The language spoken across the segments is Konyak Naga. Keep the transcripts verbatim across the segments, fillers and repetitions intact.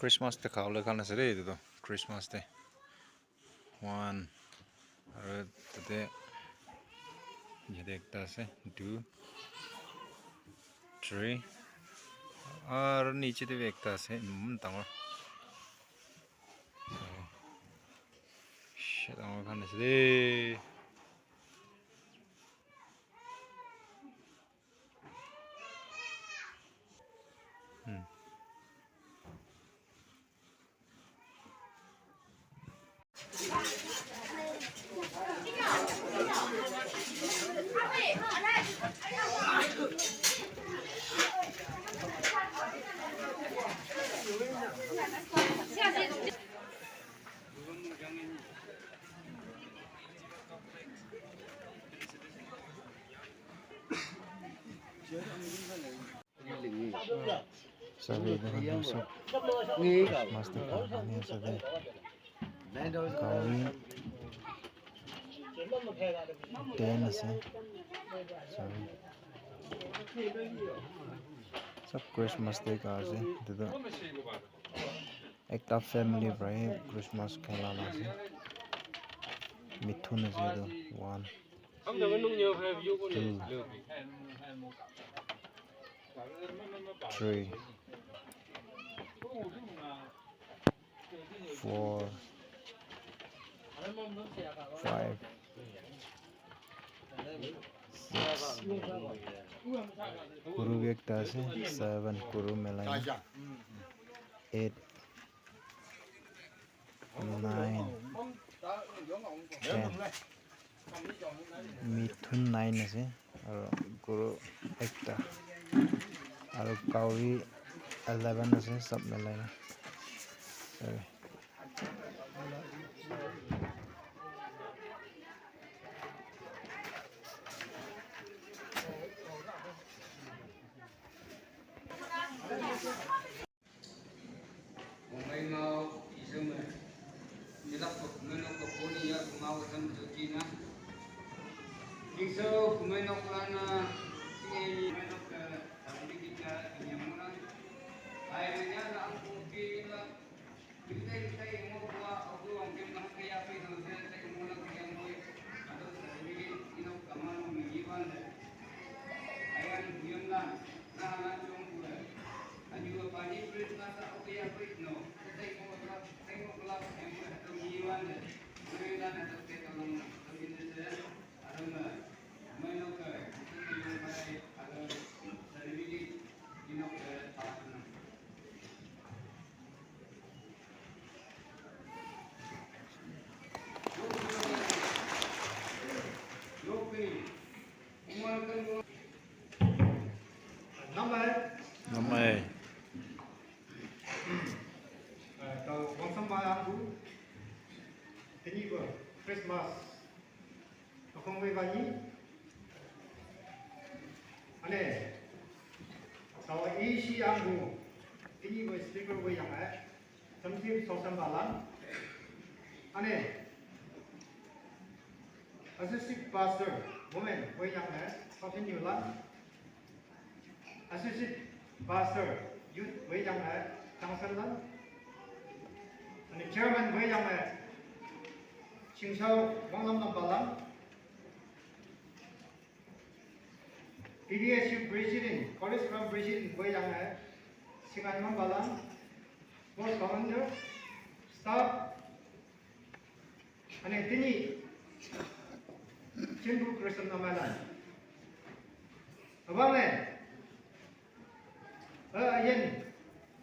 Christmas te khabole khan ase de, etu tu Christmas te. One. Aru tate yate ekta ase, two, three. Aru niche te bi ekta ase, eman dangor. Bishi dangor khan ase de. Hmm. Sabi na kanya sa Christmas te kha khan ase de. Gari ten ase. Sabi. Sab Christmas te kha ase. Etu tu ekta family para he Christmas khelala ase. Mithun ase etu. One, two, three, four, five, six. Guru bi ekta ase, seven, guru milai na. Eight, nine, ten. Mithun nine ase, aru guru ekta, aru kauri eleven ase, sab milai na. Sorry. Kumai mau isama. Nilak ko kumai nok ko poni ya kumau sam joti na. Kingso kumai nok lana. Sini kumai nok ka. Tapi kita inyamuna. Ai manya na ang kumpi la. Kita kita imo kua aku ang kim nak kaya pi no se kita imo na kaya mo. Ado sa imi ino kamano mi iwan le. Ayan kuyam na. Namai. Namai. Eh, tau wangsam bai ang bu. Tini bu Christmas. Akong wei bani. Ane. Tau isi ang bu. Tini bu speaker wei yang eh. Samsip sosam balang. Ane. Assistant Pastor, women, wei yang eh. Kapin yulang. Associate Pastor, Youth wei yang eh, Changsan Lan. Ani Chairman wei yang eh, Chingsau Wanglam Lam Balang. P D S U President, College Ground President wei yang eh, Singan Lam Balang. Post Commander, Staff, Ane tini chinbu Christian namalan. Abang ne. Eh, ayen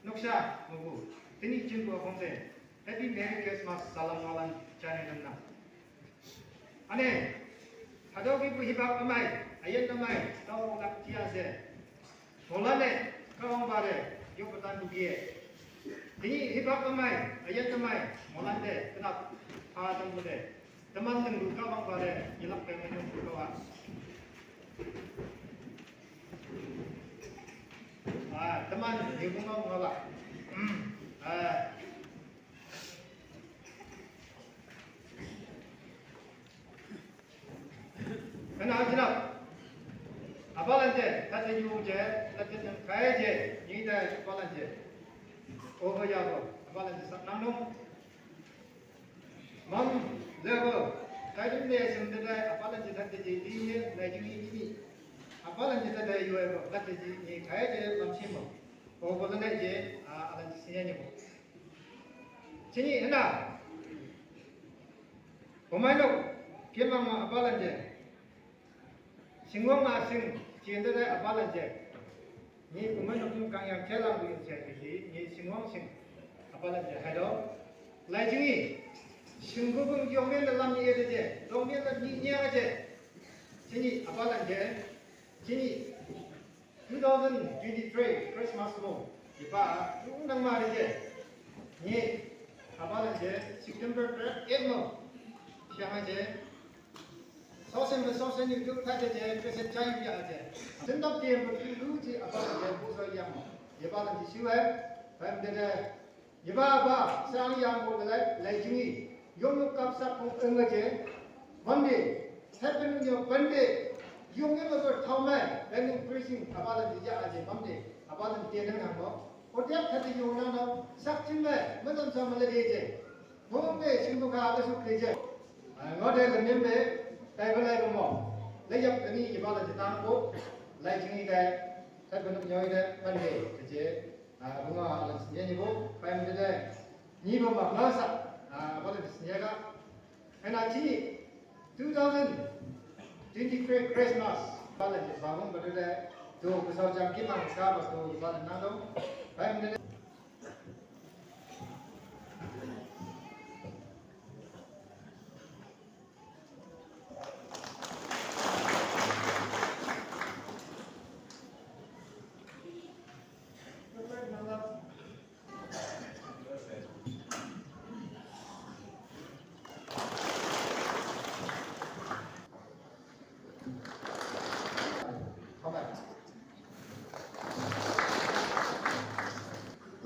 nuksa mugu. Tini chinbu abang se. Happy Merry Christmas salam malan chane ganna. Ane. Hadau ki bu hibak amai. Ayen amai. Tau lak tia se. Molan de, kawang bare, yo patan dugie. Tini hibak amai, ayat amai, molan de, kenap, ha tang bude. Teman tenggu kawang bare, yelak pe menyong kawa. Ah, teman, yebunga ngala. Hmm. Ah. Kana ajinap. Abalanje, tata yuje, tata kai je, ni da abalanje. Oba yabo, abalan je sap nang dong. Mam, lebo, kaidum ne sem de dai, abalan je tat de je di ye, lai jing i ni. Abalan je tat de yo ebo, tat de je ni, kai je lam sim mo. Oba le ne je, a, alan je sinya ni mo. Chini, hena. Pemain lo, kemang ma abalan je. Singwang ma sing, chin de dai abalan je. Ni pemain lo kum kang yang chelang bu yin che, ni, ni singwang sing. Abalan je, hai do. Lai jing i. Sing gu bung yong men de lam ni ye de je. Dong men de ni nya je. Chini abalan je. Chini two thousand twenty-three Christmas mo. Ipa, nang ma de je. Ni, abalan je, September eight mo. Siang je. Social, social ni tu kha je, je, kese chai ya je. Sendap je, mo tu lu je, abalan je, bu so yang mo. Ipa lan je siwa, pam de de. Yeba ba, sang yang bo lai, lai jing i. Yong yong kap sak kong eng je. Bam de, seven yo ban de. Yong yong bo thau mai, ban yong preaching, abalan de ya je, bam de. Abalan de nang nang mo. Ko dia kha de yong nang nang, sak jing mai, ma tan sa ma le de je. Mo de, sing bo kha, ka su kre je. Ah, ngo de le mem be, tai ba lai ba mo. Le yap ni, yeba la je tang bo. Lai jing i de, seven yo de, ban de, ke je. Ah, bunga alan sinya ni bo, pam de de. Ni bo ma ngasa, ah, abalan sinya ga. Hena chini, two thousand twenty-three Christmas, abalan je babung ba de de. Tu, kusau jam ki mang sa ba tu, abalan nang dong. Pam de de.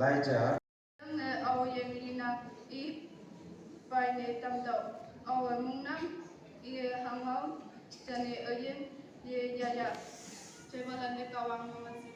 Elijah. Nang ne au yeng lina i pai ne tam dau. Au mung nang i hangau, jane ayen ye ya ya. Chebala ne kawang mama si.